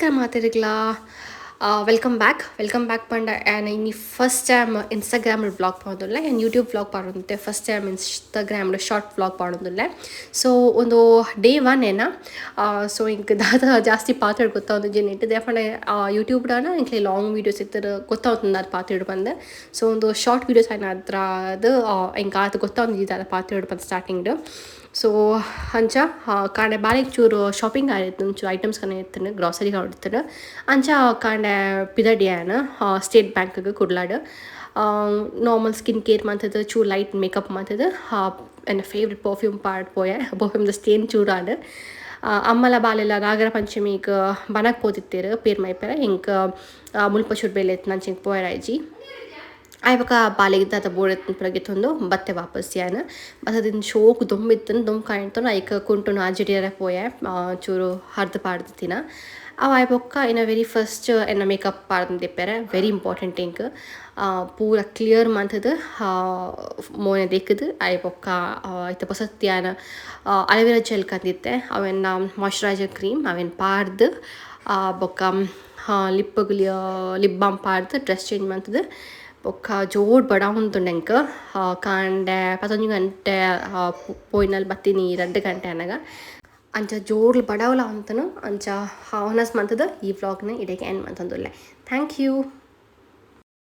ನಮಸ್ಕಾರ ಮಾತೆರೆಗ್ಲಾ. Welcome back, welcome back ಪಂಡ ಯಾನ್ ಇನಿ ಫಸ್ಟ್ ಟೈಮ್ ಇನ್ಸ್ಟಾಗ್ರಾಮ್ ವ್ಲಾಗ್ ಪಾಡೊಂದುಲ್ಲೆ. ಯಾನ್ ಯೂಟ್ಯೂಬ್ ವ್ಲಾಗ್ ಪಾಡೊಂದಿತ್ತೆ. First time Instagram short vlog ಪಾಡೊಂದುಲ್ಲೆ. ಸೊ ಉಂದು ಡೇ ಒನ್ ಏನ. ಸೊ ಇಂಕ್ ದಾದ ಜಾಸ್ತಿ ಪಾತೆರೊಡು ಗೊತ್ತಾವೊಂದಿಜ್ಜಿ ನೆಟ್. ದಾಯೆ ಪಂಡ ಯೂಟ್ಯೂಬ್ ಡಾನ ಎಂಕ್ಲೆ ಲಾಂಗ್ ವೀಡಿಯೋಸ್ ಇತ್ತ್‌ದ್ ಗೊತ್ತಾವೊಂದು ದಾದ ಪಾತೆರೊಡು ಪಂದ್. ಸೊ ಉಂದು ಶಾರ್ಟ್ ವೀಡಿಯೋಸ್ ಆಯಿನಾದ್ರ ಎಂಕ್ ಆತ್ ಗೊತ್ತಾವೊಂದಿಜ್ಜಿ ದಾದ ಪಾತೆರೊಡು ಪಂದ್ ಸ್ಟಾರ್ಟಿಂಗ್. ಸೊ ಅಂಚ ಕಾಂಡೆ ಬಾಲೆಗ್ ಚೂರು ಶಾಪಿಂಗ್ ಆದಿತ್ತ್ಂಡ್, ಒಂಚೂರು ಐಟಮ್ಸ್ ಕನ ಇತ್ತ್ಂಡ್, ಗ್ರಾಸರಿ ಇತ್ತ್ಂಡ್. ಅಂಚ ಕಾಂಡೆ ಪಿದಡ್ಯಾನ್ ಸ್ಟೇಟ್ ಬ್ಯಾಂಕ್ಗ್ ಕುಡ್ಲಡ್. ನಾರ್ಮಲ್ ಸ್ಕಿನ್ ಕೇರ್ ಮಂತುದು, ಚೂರು ಲೈಟ್ ಮೇಕಪ್ ಮಂತುದು, ಎನ್ನ ಫೇವ್ರೆಟ್ ಪರ್ಫ್ಯೂಮ್ ಪಾಡ್ ಪೋಯೆ. Perfume stain ಚೂರಾಂಡ್. ಅಮ್ಮಲ ಬಾಲೆಲ ನಾಗರ ಪಂಚಮಿಗ್ ಬನಕ್ ಪೋದಿತ್ತೆರ್ ಪೇರ್ ಮೈಪೆರೆ. ಎಂಕ್ ಮುಲ್ಪ ಚೂರು ಬೇಲೆ ಇತ್ತ್ಂಡ್, ಅಂಚ ಎಂಕ್ ಪೋಯೆರೆ ಆಯಿಜಿ. ಆಯ್ ಬೊಕ ಬಾಲೆಗ್ ದಾದ ಬೋಡಿತ್ತ್ಂಡ್ ಪೂರ ಗೆತೊಂದು ಬತ್ತೆ ವಾಪಸ್ ಯಾನ್. ಬತ್ತದಿನ ಶೋಕು ದೊಂಬು ಇತ್ತ್ಂಡ್. ದೊಂಬು ಕಾಯಿಂತೊಂಡು ಐಕ್ ಕುಂಟುನು ಆಜಿಡಿಯರೆ ಪೋಯೆ, ಚೂರು ಹರ್ದ್ ಪಾಡ್ದಿತ್ತಿನ ಅವು. ಆಯ್ ಬೊಕ್ಕ ಎನ್ನ ವೆರಿ ಫಸ್ಟ್ ಎನ್ನ ಮೇಕಪ್ ಪಾಡ್ದಿಪ್ಪೆರೆ ವೆರಿ ಇಂಪಾರ್ಟೆಂಟ್ ಎಂಕ್. ಪೂರ ಕ್ಲಿಯರ್ ಮಂತುದು, ಮೋನೆ ದೆಕ್ಕುದು, ಆಯ್ ಬೊಕ್ಕ ಇತ್ತೆ ಪೊಸತ್ ಯಾನ್ ಅಲೋವೆರಾ ಜೆಲ್ ಕಂದಿತ್ತೆ, ಅವೆನ್ನ ಮಾಯ್ಶ್ಚರೈಸರ್ ಕ್ರೀಮ್ ಅವೆನ್ ಪಾಡ್ದು, ಬೊಕ್ಕ ಲಿಪ್ಗ್ ಲಿಪ್ ಬಾಮ್ ಪಾಡ್ದು, ಡ್ರೆಸ್ ಚೇಂಜ್ ಮಂತುದು. ಬೊಕ್ಕ ಜೋಡ್ ಬಡಾವೊಂದುಂಡು ಎಂಕ್. ಕಾಂಡೆ 11 ಗಂಟೆ ಪೋಯಿನಲ್ಲಿ ಬತ್ತಿನಿ 2 ಗಂಟೆ ಆನಗ. ಅಂಚ ಜೋರ್ಲು ಬಡವಲ ಅಂತನು. ಅಂಚ ವನಸ್ ಮಂತುದು ಈ ವ್ಲಾಗ್ನ ಇಡೆಗ್ ಎಂಡ್ ಮಂತೊಂದುಲ್ಲೆ. Thank you.